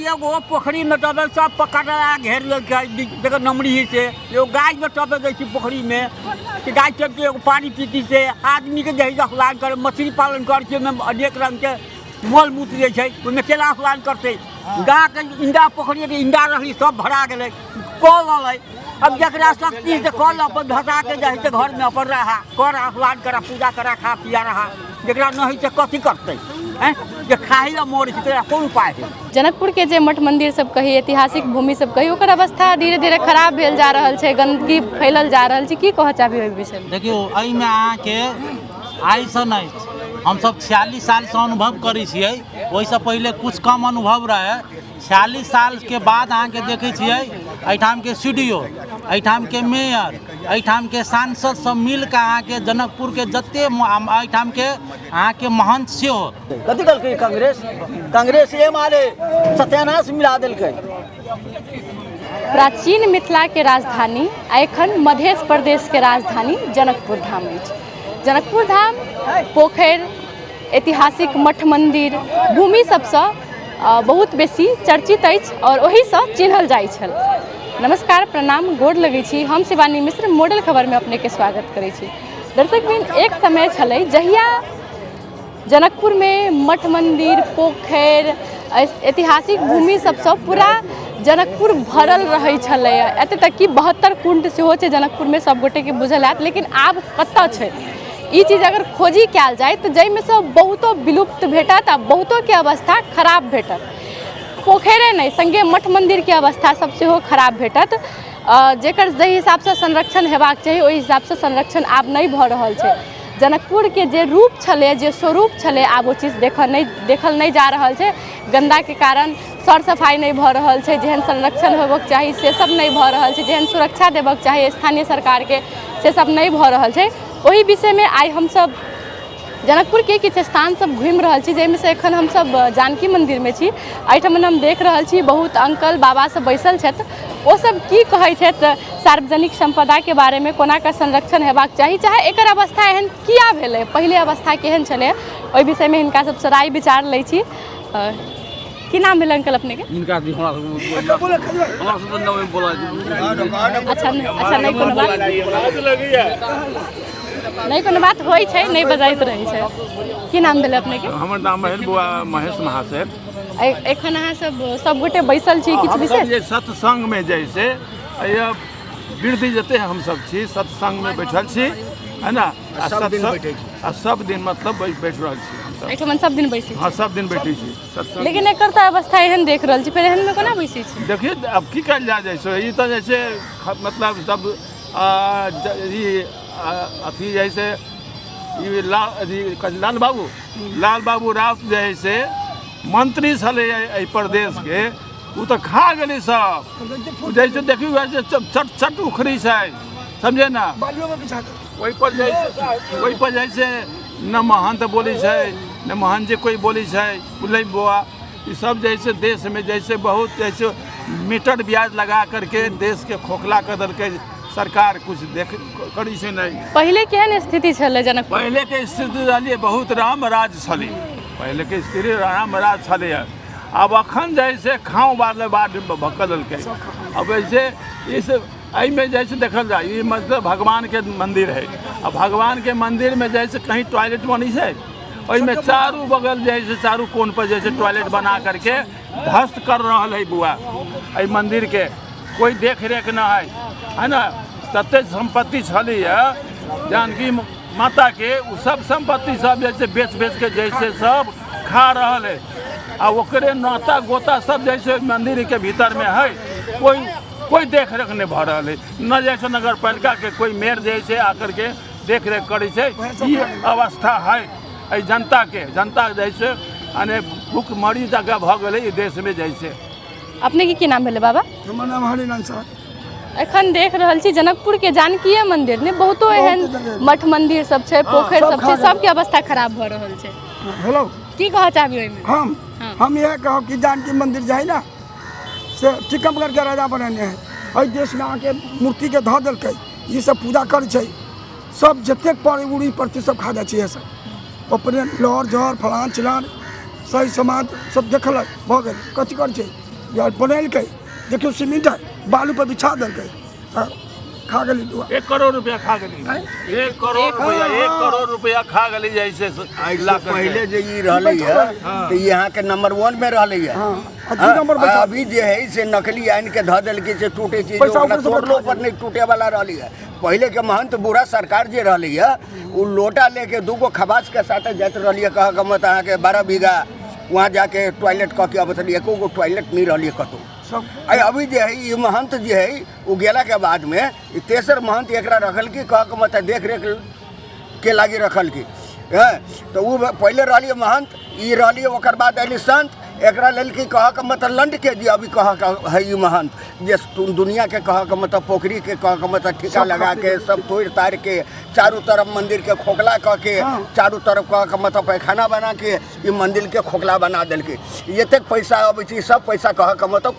एगो पोखरिमे टपल सब पकड़ा घेर लेलकै, जकर नमरी हइ से एगो गाछमे टपे दै छी पोखरिमे कि गाछ टपके एगो पानि पीती से आदमीके जे हइ स्नान कर, मछली पालन करै छै, ओहिमे अनेक रङ्गके मल मूत्र जे छै ओहिमे केना स्नान करतै? गाँवके इण्डा पोखरिके इण्डा रहली सब भरा गेलै, कल अलै। अब जकरा शक्ति से कल अपन धसा के जाइ से घरमे अपन रहा कर, स्नान करा, पूजा करा, खा पिया रहा। जकरा नहि छै कथी करतै? आँय, जे खाही लए मरै छै तकरा कोन उपाय है? जनकपुर के जे मठ मंदिर सब कही, ऐतिहासिक भूमि सब कही, ओकर अवस्था धीरे धीरे खराब भेल जा रहल छै, गंदगी फैलल जा रहल छै। की कहऽ चाहबी ओहि विषयमे? देखियौ, एहिमे अहाँके आइसँ नहि, हमसभ 46 सालसँ अनुभव करै छियै। ओहिसँ पहिले किछु कम अनुभव रहै। 46 सालके बाद अहाँके देखै छियै एहिठामके सी डी ओ, एहिठामके मेयर, एहिठामके सांसद सब मिलके अहाँके जनकपुरके जते एहिठामके अहाँके महन्थ सेहो कथी कहलकै कांग्रेस? कांग्रेस ए मारे सत्यानाश मिला देलकै। प्राचीन मिथिला के राजधानी आ एखन मध्य प्रदेश के राजधानी जनकपुर धाम अछि। जनकपुर धाम पोखरि, ऐतिहासिक मठ मन्दिर, भूमि सबसँ बहुत बेसी चर्चित अछि आओर ओहिसँ चिन्हल जाइ छल। नमस्कार, प्रणाम, गोर लगै छी। हम शिवानी मिश्र मॉडल खबरमे अपनेके स्वागत करै छी। दर्शक बिन, एक समय छलै जहिया जनकपुरमे मठ मन्दिर, पोखरि, ऐतिहासिक भूमि सबसँ पूरा जनकपुर भरल रहै छलै। एतऽ तक कि 72 कुण्ड सेहो छै जनकपुरमे, सब गोटेके बुझल हैत। लेकिन आब कतऽ छै ई चीज? अगर खोजी कयल जाय तऽ जाहिमे सँ बहुतो विलुप्त भेटत आ बहुतोके अवस्था खराब भेटत। पोखरिए नहि, सङ्गे मठ मन्दिरके अवस्था सब सेहो खराब भेटत, जेकर जाहि हिसाबसँ संरक्षण हेबाक चाही ओहि हिसाबसँ संरक्षण आब नहि भऽ रहल छै। जनकपुरके जे रूप छलै, जे स्वरूप छलै, आब ओ चीज देखऽ नहि देखल नहि जा रहल छै। गन्दाके कारण सर सफाइ नहि भऽ रहल छै, जेहन संरक्षण होबक चाही से सब नहि भऽ रहल छै, जेहन सुरक्षा देबक चाही स्थानीय सरकारके से सब नहि भऽ रहल छै। ओहि विषयमे आइ हमसब जनकपुरके किछु स्थान सब घुमि रहल छी, जाहिमे से एखन हमसब जानकी मन्दिरमे छी। एहिठाम हम देख रहल छी बहुत अंकल बाबा सब बैसल छथि। ओ सब की कहै छथि सार्वजनिक सम्पदाके बारेमे, कोना कऽ संरक्षण हेबाक चाही, चाहे एकर अवस्था एहन किया भेलै, पहिले अवस्था केहन छलै, ओहि विषयमे हिनका सबसँ राय विचार लै छी। की नाम भेल अंकल अपनेके? हिनका भी हमरा सब नाम बोला। अच्छा, अच्छा, नहि कोनो बात, नहि कोनो बात होइ छै, नहि बजैत रहै छै। की नाम भेल अपनेके? हमर नाम भेल बौआ महेश महासेठ। एखन अहाँ सब सब गोटे बैसल छी, किछु विशेष? जे सत्संगमे जैसे वृद्ध जते हमसब छी, सत्संगमे बैठल छी, है ना? आ सब दिन बैठै छी। आ सब दिन मतलब बैठ रहल छी हमसब। एहिठाम सब दिन बैसै? हँ, सब दिन बैठै छी सत्संग। लेकिन एकर तऽ अवस्था एहन देख रहल छी, फेर एहनमे कोना बैसै छी? देखियौ, आब की कयल जाय? जैसे ई तऽ जैसे मतलब सब ई अथी जैसे ई लाल अथी कथी लाल बाबू, लाल बाबू राउत जे है से मंत्री छलै एहि प्रदेशके, ओ तऽ खा गेलै सब। जैसे देखियौ वैसे चट चट उखड़ी छै, समझे ना? ओहिपर जैसे ओहिपर जैसे न महन्त बोलै छै, न महन्त जे कोइ बोलै छै। बुझलै बौआ? ई सब जैसे देशमे जैसे बहुत जैसे मीटर ब्याज लगा करके देशके खोखला कर देलकै सरकार, कुछ देख करै छै नहि। पहिले केहन स्थिति छलै जनकपुर? पहिलेके स्थिति रहलियै बहुत राम राज छलै। पहिलेके स्थिति राम राज छलैए। आब अखन जैसे खाँव बारले बाट भऽ देलकै। अब ऐसे इस एहिमे जैसे देखल जाय, ई मतलब भगवानके मंदिर है। आ भगवानके मंदिरमे जैसे कहीं टॉयलेट बनी छै, ओहिमे चारू बगल जैसे चारू कोन पर जैसे टॉयलेट बना करके ध्वस्त कर रहल है बुआ। एहि मंदिरके कोई देख रेख न है, है ना? तते सम्पत्ति छलैए जानकी माताके, ओ सब सम्पत्ति सब जैसे बेच बेच के जैसे सब खा रहल है। आ ओकरे नाता गोता सब जैसे मंदिर के भीतर में है, कोई कोई देख रेख नहीं भऽ रहल है। न जैसे नगर पालिका के कोई मेयर जैसे आकर के देख रेख करै छै। ई अवस्था है एहि जनताके। जनता जैसे अने भूखमरी जगह भऽ गेलै ई देशमे जैसे। अपनेके की नाम भेलै बाबा? हमर नाम हरिनारायण साह। एखन देख रहल छी जनकपुर के जानकीए मंदिर ने, बहुतो एहन मठ मंदिर सब छै, पोखरि सब सब छै, खा गेल। सबके अवस्था खराब भऽ रहल छै। हेलो। की कहऽ चाहबी ओहिमे? हम हाँ। हम यह कहब कि जानकी मंदिर जे है ना से टीकमगढ़ के राजा बनेने है। एहि देशमे आके मूर्तिके धऽ देलकै। ई सब पूजा करै छै सब, जतेक पर उड़ी प्रति सब खा जाइ छै। इएह सब अपने लहर जहर फलान चिलान सही समाज सब देखलक, भऽ गेल। कथी करै छै? या बनेलकै देखियौ सीमेंट है बालू पर बिछा देलकै, हाँ, खा गेली दुआ। 1 करोड़ रुपया खा गेली, 1 करोड़ रुपया, 1 करोड़ रुपया खा गेली जैसे ऐसे पहले जे ई रहलै है तऽ ई अहाँके नंबर वन में रहलै है। हाँ, आ दू नंबर हाँ, बैठा। अभी जे है से नकली आनि के धऽ देलकै से टूटे चीज पैसा ओकरा ऊपर से तोड़लो बैठा पर नहीं टूटे वाला रहलै है। पहले के महंत बूढ़ा सरकार जे रहलै है, उ लोटा लेके दूगो खबास के साथे जाइत रहलियै, कह के मत अहाँके 12 बीघा वहाँ जाके टॉयलेट कऽ के अबैत रहलियै। एको गो टॉयलेट नहीं रहलियै कतहु। सब अरे अभी जे है ई महंत जे है, उ गेला के बाद में ई तेसर महंत एकरा रखल की कह के मत देख रेख के लागी रखल की हैं। तऽ उ पहिले रहलियै महंत, ई रहलियै, ओकर बाद अयली संत। एकरा लेल की कह के मतलब लंड के जी अभी कह के है ई महंत जे दुनिया के कह के मतलब पोखरी के कह के मतलब ठिका लगा के सब तोड़ ताड़ के चारू तरफ मंदिर के खोखला कह के, चारू तरफ कह के मतलब पैखाना बना के ई मंदिर के खोखला बना देलकै। एतेक पैसा अबै छै, सब पैसा कह के मतलब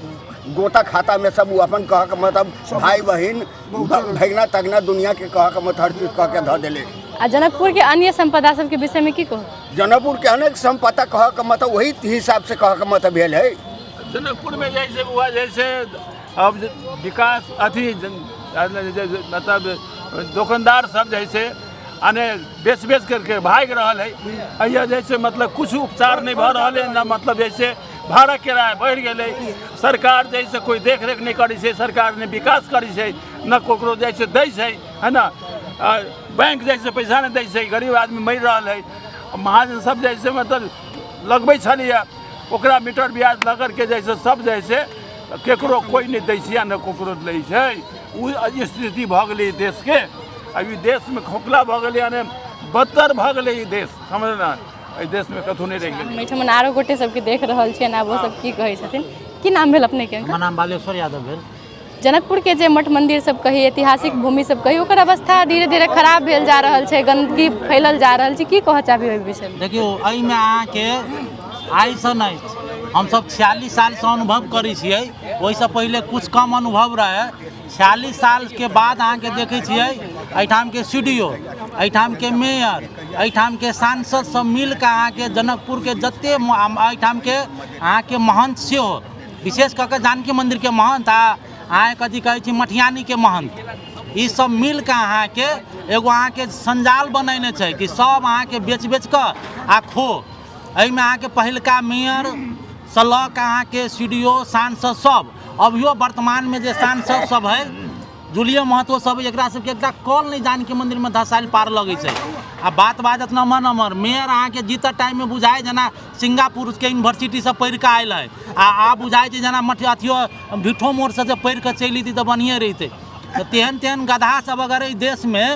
गोता खाता में सब उ अपन कह के मतलब भाई बहिन भगना तगना दुनिया के कह के मतलब हर चीज कह के धऽ देले। आ जनकपुर के अन्य संपदा सबके विषय में की कहू? जनकपुर के अनेक संपदा कह के मतलब वही हिसाब से कह के मतलब भेल है। जनकपुर में जैसे हुआ, जैसे अब विकास अथी मतलब दुकानदार सब जैसे अने बेच बेच करके भागि रहल है। अइया जैसे मतलब कुछ उपचार नहीं भऽ रहल है न, मतलब जैसे भाड़ा किराया बढ़ि गेलै। सरकार जैसे कोइ देख रेख नहि करै छै। सरकार ने विकास करै छै न ककरो जैसे दै छै, है ना? आ, बैंक जैसे पैसा नहि दै छै, गरीब आदमी मरि रहल है। महाजन सब जैसे मतलब लगबै छलैए, ओकरा मीटर ब्याज लगा के जैसे सब जैसे केकरो कोइ नहि दै छै आ नहि ककरो लै छै। ओ स्थिति भऽ गेलै देशके। अभी देशमे खोखला भऽ गेलै, यानी बदतर भऽ गेलै ई देश, समझ ने, एहि देशमे कतहु नहि रहि गेलै। हम एहिठाम आरो गोटे सबके देख रहल छियनि। आब ओ सब की कहै छथिन। की नाम भेल अपनेके? हमर नाम बालेश्वर यादव भेल। जनकपुर के जे मठ मंदिर सब कही, ऐतिहासिक भूमि सब कही, ओकर अवस्था धीरे धीरे खराब भेल जा रहल छै, गंदगी फैलल जा रहल छै। की कहऽ चाहबै ओहि विषयमे? देखियौ, एहिमे अहाँके आइसँ नहि, हमसब 46 सालसँ अनुभव करै छियै। ओहिसँ पहिले कुछ कम अनुभव रहै। 46 सालके बाद अहाँके देखै छियै, एहिठामके सीडीओ, एहिठामके मेयर, एहिठामके सांसद सब मिलके अहाँके जनकपुरके जते एहिठामके अहाँके महन्त सेहो, विशेष कऽ कऽ जानकी मन्दिरके महन्त आ अहाँके कथी कहै छै मठियानीके महन्त, ई सब मिलके अहाँके एगो अहाँके संजाल बनेने छै कि सब अहाँके बेच बेच कऽ आ खो। एहिमे अहाँके पहिलका मेयरसँ लऽ कऽ अहाँके सीडीओ, सांसद सब, अभियो वर्तमानमे जे सांसद सब है, जूलियो महतो सब, एकरा सबके एकटा कल नहि जानकी मन्दिरमे धसायल पार लगै छै। आ बात बाजत नम्हर नम्हर। मेयर अहाँके जीतऽ टाइममे बुझाइ जेना सिंगापुरके यूनिवर्सिटीसँ पढ़ि कऽ आयल है, आ आब बुझाइ छै जेना मठ अथियो भिठो मोड़सँ जे पढ़ि कऽ चलि अयतै तऽ बढ़िएँ रहितै। तऽ तेहन तेहन गदहा सब अगर एहि देशमे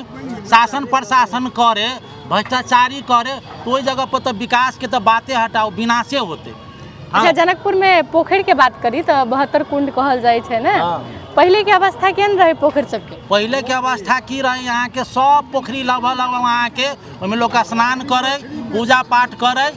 शासन प्रशासन करे, भ्रष्टाचारी करे, तऽ ओहि जगह पर तऽ विकासके तऽ बाते हटाउ, विनाशे होतै। अच्छा, जनकपुर में पोखरि के बात करी तऽ 72 कुंड कहल जाइ छै ने? पहिले के अवस्था केहन रहे पोखरि सबके? पहिले के अवस्था की रहै, अहाँके सब पोखरि लगभग लगभग अहाँके ओहिमे लोक स्नान करै, पूजा पाठ करै।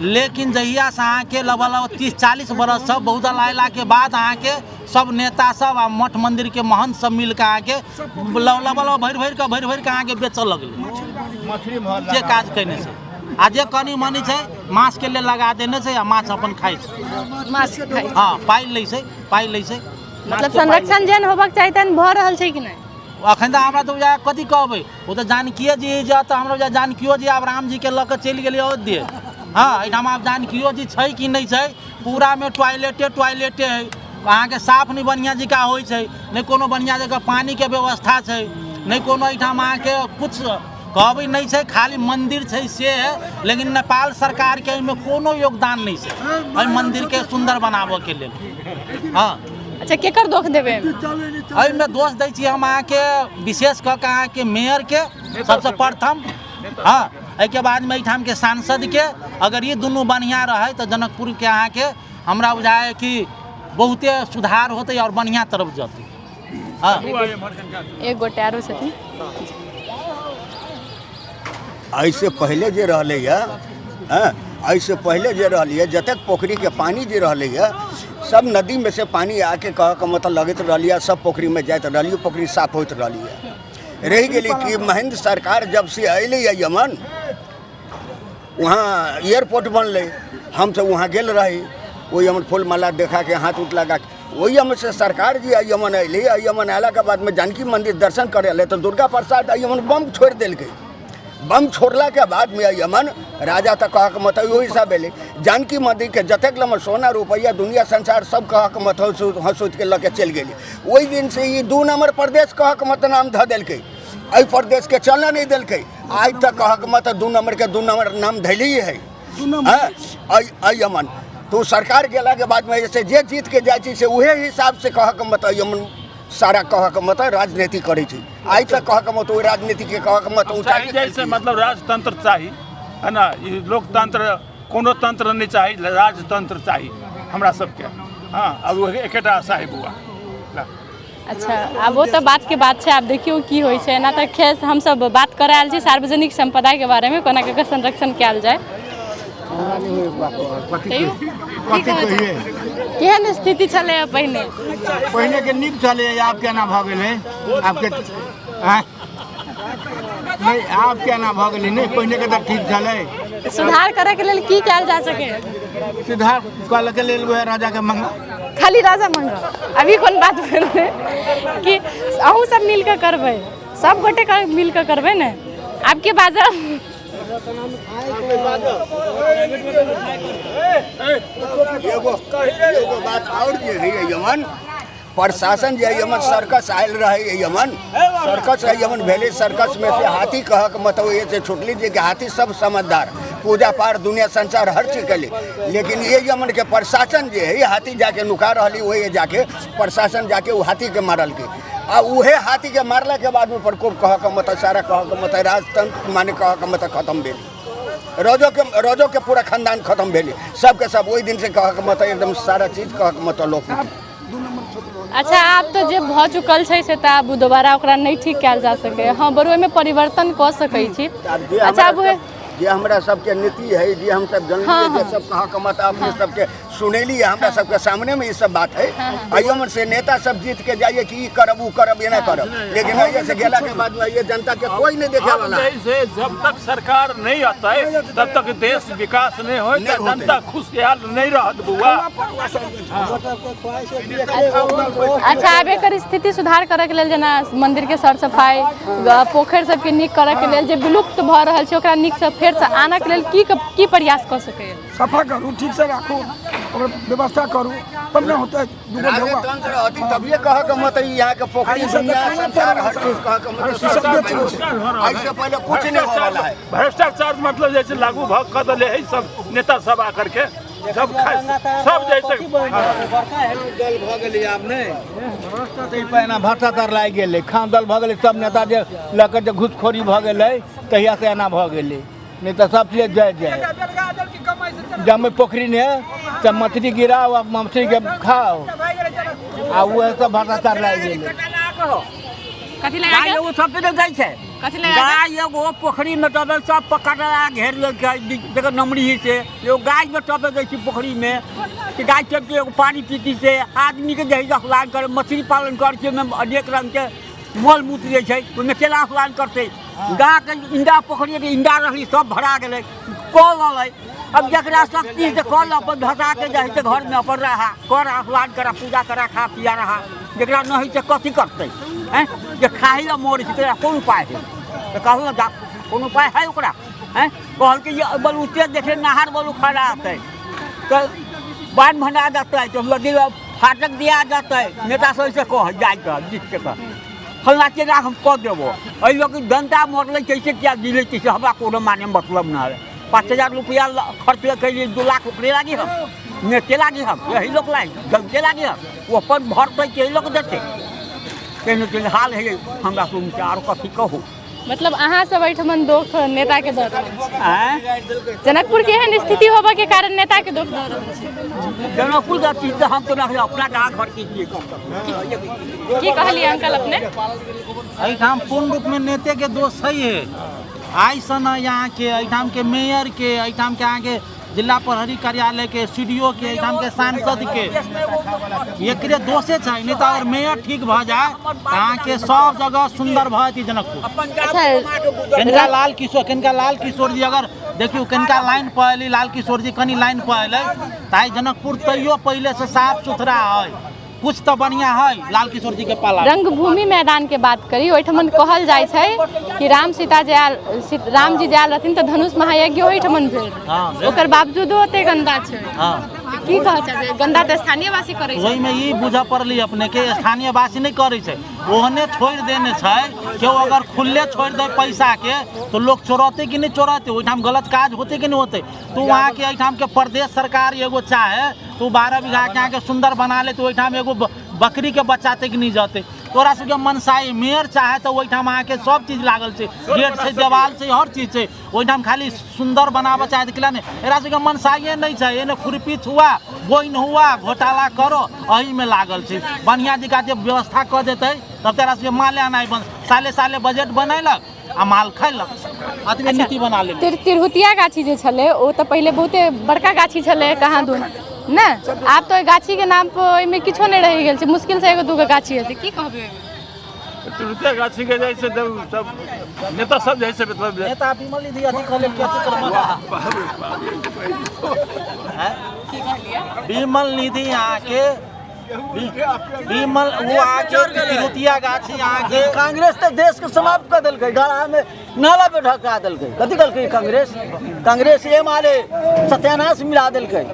लेकिन जहियासँ अहाँके लगभग लगभग 30-40 बरससँ बहुदल अयलाके बाद अहाँके सब नेता सब आ मठ मन्दिरके महन्त सब मिलके अहाँके लगभग लगभग भरि भरि कऽ भरि भरि कऽ अहाँके बेचऽ लगलै। जे काज केने छै आ जे कनि मनि छै, माछके लेल लगा देने छै आ माछ अपन खाइ छै। माछ खाइ? हँ, पाइ लै छै, पाइ लै छै। मतलब माछके पाइ लै छै। संरक्षण जेहन होबाक चाही तेहन भऽ रहल छै कि नहि? अखन तऽ हमरा तऽ बुझाइए, कथी कहबै, ओ तऽ जानकिए जी जे तऽ हमरा बुझाइए जानकियो जी आब रामजीके लऽ कऽ चलि गेलै अयोध्या। हँ, एहिठाम आब जानकियो जी छै कि नहि छै? पूरामे टॉयलेटे टॉयलेटे है। अहाँके साफ नहि बढ़िआँ जकाँ होइ छै, नहि कोनो बढ़िआँ जगह पानिके व्यवस्था छै, नहि कोनो एहिठाम अहाँके किछु कहबै नहि छै। खाली मन्दिर छै से है, लेकिन नेपाल सरकारके एहिमे कोनो योगदान नहि छै एहि मन्दिरके सुन्दर बनाबऽके लेल। हँ। अच्छा, केकर दोष देबै एहिमे? एहिमे दोष दै छी हम अहाँके विशेष कऽ कऽ अहाँके मेयरके सबसँ प्रथम, हँ, एहिके बादमे एहिठामके सांसदके। अगर ई दुनू बढ़िआँ रहै तऽ जनकपुरके अहाँके हमरा बुझाइ कि बहुते सुधार होतै आओर बढ़िआँ तरफ जेतै। हँ। एक गोटे आरो छथिन। एहिसँ पहिले जे रहलैए, हँ, एहिसँ पहिले जे रहलैए, जतेक पोखरिके पानि जे रहलैए, सब नदीमे से पानि आके कहऽके मतलब लगैत रहलैए, सब पोखरिमे जाइत रहलियै, पोखरि साफ होइत रहलैए। रहि गेली कि महेंद्र सरकार जब से अयलैए यमन, वहाँ एयरपोर्ट बनलै, हमसब वहाँ गेल रही। ओहि हमर फूल माला देखा के हाथ उठ लगा के ओहि हम से सरकार जी आई अमन अयली। आई अमन अयलाके बादमे जानकी मंदिर दर्शन करे अयलै तऽ दुर्गा प्रसाद आई अमन बम छोड़ि देलकै। बम छोड़लाके बादमे आई अमन राजा तऽ कहक मतलब ओहि हिसाब भेलै। जानकी मंदिरके जतेक लम्बा सोना रुपैआ दुनिया संसार सब कहक मतलब हँसोतिके लऽ के चलि गेलै। ओहि दिनसँ ई 2 नम्बर प्रदेश कहक मतलब नाम धऽ देलकै, एहि प्रदेशके चलऽ नहि देलकै। आइ तक कहक मतलब 2 नम्बरके 2 नम्बर नाम धैली है। एहि अमन तो सरकार गेलाके बादमे जैसे जे जीत के जाइ छै से उहे हिसाबसँ कहक मतलब अमन सारा कहक मतलब राजनीति करै छै। आइ तक कहक मतलब ओहि राजनीतिके कहक मतलब चाही, जैसे मतलब राजतंत्र चाही है ना, ई लोकतंत्र कोनो तंत्र नहि चाही, राजतंत्र चाही हमरा सबके। हाँ, अब एकेटा आशा है बौआ। अच्छा, आब ओ तऽ बातके बात छै, आब देखियौ की होइ छै। एना तऽ खैर हमसब बात करऽ आयल छी सार्वजनिक सम्पदाके बारेमे, कोना कऽ कऽ संरक्षण कयल जाय। केहन स्थिति छलै पहिने? पहिने के नीक छलै, आब केना भऽ गेलै? आबके नहि, आब केना भऽ गेलै? नहि, पहिने के तऽ ठीक छलै। सुधार करैके लेल की कयल जा सकै? सुधार करैके लेल वएह राजाके मंगा, खाली राजा मंगा। अभी कोन बात भेलै कि अहूँ सब मिलके करबै, सब गोटे मिलके करबै ने। आब के बाजब? एगो एगो बात और जे है यमन प्रशासन जे यमन सर्कस आयल रहे, यमन सर्कस यमन भेलै, सर्कस में से हाथी कहक मतलब ये से छुटली जे हाथी सब समझदार पूजा पाठ दुनिया संसार हर चीज के लिए, लेकिन ये यमन के प्रशासन जे है हाथी जाके नुका रही, वही जाके प्रशासन जाके वो हाथी के मारल के, आ उहे हाथी के मारला के बाद में प्रकोप कहक मतलब सारा कहक मतलब राजतंत्र माने कहक मतलब खत्म भेल। रजो के पूरा खानदान खत्म भेलै, सबके सब ओहि दिन से कहक मतलब एकदम सारा चीज कहक मतलब लोक। अच्छा, आब तऽ जे भऽ चुकल छै से तऽ आब दोबारा ओकरा नहि ठीक कयल जा सकै। हँ, बरू ओहिमे परिवर्तन कऽ सकै छी। अच्छा, आब जे हमरा सबके नीति है, जे हम सब जनलियै, जे सब कहक मत अपने सबके सुनेली, हमरा सबके सामने में ई सब बात है। अइयो से नेता सब जीत के जाइए कि ई करब ऊ करब एना करब, लेकिन अइयो से गेला के बाद में ये जनता के कोई नहीं देखे वाला। जैसे जब तक सरकार नहीं आता है तब तक देश विकास नहीं हो, जनता खुशहाल नहीं रहत बुआ। अच्छा, आब एकर स्थिति सुधार करे के लेल जेना मंदिर के सर सफाई, पोखरि सबके नीक करे के लेल, जे विलुप्त भऽ रहल छै ओकरा नीक से फेर से आनऽ के लेल की की प्रयास कऽ सकैए? सफा करू, ठीक से राखू, ओकर व्यवस्था करू, तब ने होतै। राजतंत्र अति तभिए कहक मत यहाँ के पोखरी दुनिया संसार हर चीज कहक मत। ऐसे पहले कुछ नहीं होने वाला है। भ्रष्टाचार मतलब जैसे लागू भऽ कऽ देले है सब नेता सब आकर के सब सब जैसे दल भऽ गेलै। आब नहि एना भ्रष्टाचार लागि गेलै, खान दल भऽ गेलै, सब नेता जे लऽ कऽ जे घूसखोरी भऽ गेलै तहिया से एना भऽ गेलै, नहीं तो सब चीज जाय जाय। जब पोखरी ने तब मछली गिराओ आ मछली के खाओ, आ वह सब भ्रष्टाचार लागि गेलै। कथी लगा गाय एगो सब पे जाइ छै, कथी लगा? गाय एगो पोखरी में टपे सब पकड़ा घेर लेलकै, देखो नमरी है से एगो गाय में टपे दै छी पोखरी में कि गाय टप के एगो पानी पीती से आदमी के जे स्नान करे, मछली पालन कर के ओहिमे अनेक रंग के मल मूत्र जे छै ओहिमे केना स्नान करतै? गाय के इंडा पोखरी के इंडा रहली सब भरा गेलै, कल अलै। अब जकरा शक्ति से कल अपन धसा के जाइ छै घर में अपन रहा कर स्नान करा पूजा करा खा पिया रहा, जकरा नहीं छै कथी करतै? हैं जे खाही ला मरै छै तकरा कोन उपाय है? तऽ कहलहुँ ने कोन उपाय है ओकरा? हैं कहलकै जे बलूते देखे नहर बलू खड़ा हेतै तऽ बान्ह बना देतै, तऽ नदी फाटक दिया देतै। नेता सब ऐसे कह जाइ कऽ जीत के कह फल्लाँ चेला हम कऽ देबो। एहि लऽ कऽ जनता मरलै कैसे किया दिलै कैसे, हमरा कोनो माने मतलब नहि है। 5000 रुपया खर्च कैलियै, 2 लाख ओकरे लागी हम, नेते लागी हम, यही लोक लागी, जनते लागी हम, ओ अपन भरतै के लोक देतै। तेहन तेहन हाल है हमरा सुनके, आरो कथी कहू। मतलब अहाँ सब एहिठमन दोख नेता के दऽ रहल छी? आँय? जनकपुर के एहन स्थिति होबऽ के कारण नेता के दोख दऽ रहल छी? जनकपुर के चीज तऽ हम तो अपना गाँव घर के छियै। की कहलियै अंकल अपने? एहिठाम पूर्ण रूपमे नेते के दोष छैहे। आइसँ नहि अहाँके एहिठामके मेयरके, एहिठामके अहाँके जिला प्रहरी कार्यालय के, सी.डी.ओ के, एहिठामके सांसद के, एकरे दोषे छै। नहीं तऽ अगर मेयर ठीक भऽ जाय तऽ अहाँके सब जगह सुन्दर भऽ जेतै जनकपुर। अच्छा, किनका लाल किशोर जी अगर देखियौ कनिका लाइन पर एली लाल किशोर जी, कनि लाइन पर एलै तऽ आइ जनकपुर तैयो पहिले से साफ सुथरा है, कुछ तऽ बढ़िया है लाल किशोर जी के पाला। रंगभूमि मैदान के बात करी, ओहिठमन कहल जाइ छै कि राम सीता जे आयल, राम जी जे आयल रहथिन तऽ धनुष महायज्ञ ओहिठमन भेल। हाँ, भेल। ओकर बावजूदो ओते गंदा छै। हाँ। की कहऽ चाहबै, गंदा तऽ स्थानीयवासी करै छै। ओहिमे ई बुझऽ पड़लै अपने के स्थानीयवासी नहि करै छै, ओहने छोड़ि देने छै। केओ अगर खुल्ले छोड़ि दे पैसा के तो लोग चोरते कि नहि चोरते, ओहिठाम गलत काज होते कि नहि होते। तो वहाँके एहिठाम के प्रदेश सरकार एगो चाहे तो 12 बीघा के अहाँके सुन्दर बना ले, तो ओहिठाम एगो बकरी के बच्चा तक नहि जते। तोरा सबके मनसाई मेयर चाहे तो ओहिठाम अहाँके सब चीज लागल छै, गेट छै, देवाल छै, हर चीज छै, ओहिठाम खाली सुन्दर बनाबऽ चाहे तऽ किला नहि। एकरा सबके मनसाइए नहि छै, एने खुरपी छुआ, बोइन हुआ, घोटाला करो, एहिमे लागल छै। बढ़िआँ जकाँ जे व्यवस्था कऽ देतै तब तऽ एकरा सबके माले अनाइ बंद। साले साले बजट बनेलक आ माल खैलक, अतबे नीति बना लेलक। तिरहुतिया गाछी जे छलै ओ तऽ पहिले बहुते बड़का गाछी छलै, कहाँ दूर ने, आब तऽ ओहि गाछीके नाम पर ओहिमे किछो नहि रहि गेल छै, मुश्किल से एगो दूगो गाछी हेतै। की कहबै ओहिमे? तिरहुतिया गाछी के जे छै सब नेता सब जे छै मतलब नेता विमल निधि अथी कहले कि अथी करब। विमल निधि अहाँके विमल वो अहाँके तिरहुतिया गाछी अहाँके कांग्रेस तऽ देश के समाप्त कऽ देलकै, गड़ा में नाला पे ढका देलकै। कथी कहलकै कांग्रेस? कांग्रेस एम आले सत्यानाश मिला देलकै।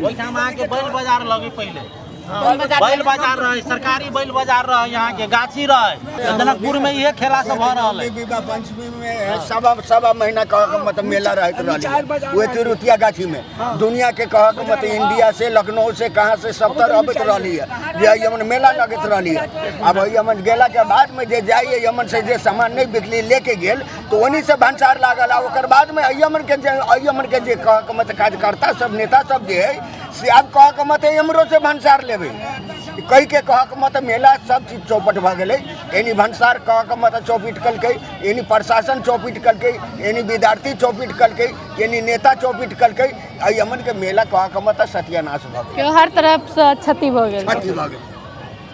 ओहिठाम अहाँके बैल बाजार लगे, पहिले बैल बाजार रहे, सरकारी बैल बाजार रहे, यहाँ के गाछी रहे। जनकपुर में इहे खेला सब भऽ रहल है। विवाह पंचमी में सवा सवा महीना कह के मतलब मेला रहत रहल वह तिरुतिया गाछी में। दुनिया के कह के मतलब इंडिया से, लखनऊ से, कहाँ से सब तरह अबैत रहली है जे यमन मेला लगैत रहली है। अब यमन गेला के बाद में जे जाइए यमन से जे सामान नहीं बिकली लेके गेल तो वहीं से भंसार लागल। आ ओकर बाद में यमन के जे यमन के जे कह के मतलब कार्यकर्ता सब नेता सब जे है से आब कह के मतलब एमरो से भंसार लेबै कहि के कह के मतलब मेला सब चीज चौपट भऽ गेलै। एनी भंसार कह के मतलब चौपट कलकै, एनी प्रशासन चौपट कलकै, एनी विद्यार्थी चौपट कलकै, एनी नेता चौपट कलकै। आ यमन के मेला कह के मतलब सत्यानाश भऽ गेलै, केओ हर तरफसँ क्षति भऽ गेल, क्षति भऽ गेल।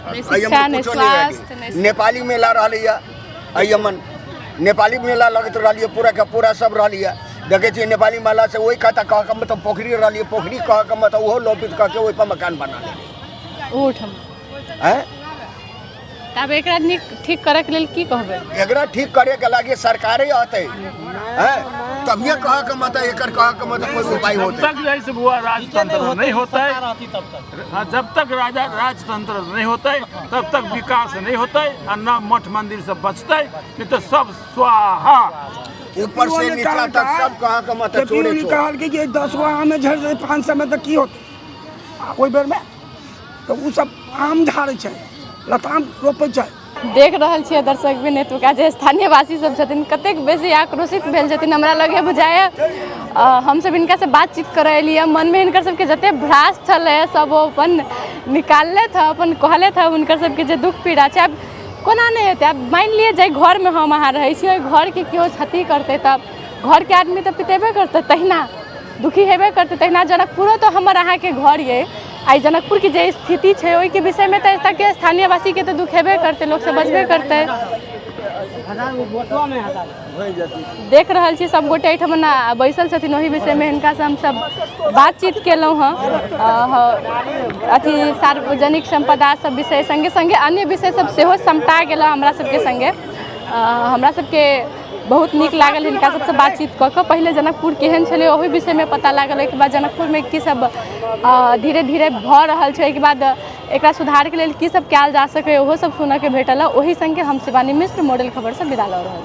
नहि शिक्षा, नहि कुछो नहि रहि स्वास्थ्य, गेल। नहि नेपाली मेला रहलैए, यमन नेपाली मेला लगैत रहलियै, पूरा के पूरा सब रहलियै। देखै छियै नेपाली मेला से ओहि कता कह के मतलब पोखरी रहलियै, पोखरी कह के मतलब ओहो लोपित कह के ओहि पर मकान बना लेलियै। ओहोठाम आँय? तऽ आब एकरा नीक ठीक करैके लेल की कहबै? एकरा ठीक करे के लागी सरकारे अतै, हैं, तभिए कह के मतलब एकर कह के मतलब कोई उपाय जब होतै। तक जैसे बुआ राजतंत्र नहीं होता है, रहती तब तक। हाँ, जब तक राजा राजतंत्र नहीं होता है तब तक विकास नहीं होता है और न मठ मंदिर सब बचता है, नहीं तो सब स्वाहा। ऊपर से नीचा तक सब कह के मतलब चोरे चोर। कहलकै कि 10 गो आम झड़ि जेतै 500 में तऽ की होतै? आ ओहि बेरमे तऽ ओ सब आम झाड़ै छै, लताम रोपै छै। देख रहल छियै दर्शक भी एतुका जे स्थानीयवासी सब छथिन कतेक बेसी आक्रोशित भेल छथिन। हमरा लगे बुझाइए हमसब हिनकासँ बातचीत करऽ एलियै, मनमे हिनकर सबके जते भ्रास छलै सब ओ अपन निकाललथि हँ, अपन कहलथि हँ हुनकर सबके जे दुःख पीड़ा छै। आब कोना नहि हेतै? आब मानि लिअ जाहि घरमे हम अहाँ रहै छी ओहि घरके केओ क्षति करतै तऽ घरके आदमी तऽ पितेबे करतै, तहिना दुखी हेबे करतै। तहिना जनकपुरो तऽ हमर अहाँके घर ये, आइ जनकपुरके जे स्थिति छै ओहिके विषयमे तऽ एतऽके स्थानीयवासीके तऽ दुख हेबे करतै, लोकसब बजबे करतै। देख रहल छी सब गोटे एहिठाम बैसल छथिन, ओहि विषयमे हिनकासँ हमसब बातचीत केलहुँ हँ। अथी सार्वजनिक सम्पदा सब विषय सङ्गे सङ्गे अन्य विषय सब सेहो समटा गेल हमरा सबके सङ्गे। हमरा सबके बहुत नीक लागल हिनका सबसँ बातचीत कऽ कऽ। पहिले जनकपुर केहन छलै ओहि विषयमे पता लागल, ओहिके बाद जनकपुरमे की सब धीरे धीरे भऽ रहल छै, ओहिके बाद एकरा सुधारके लेल की सब कयल जा सकैए ओहो सब सुनऽके भेटल। ओहि सङ्गे हम शिवानी मिश्र मॉडल खबरसँ विदा लऽ रहल छी।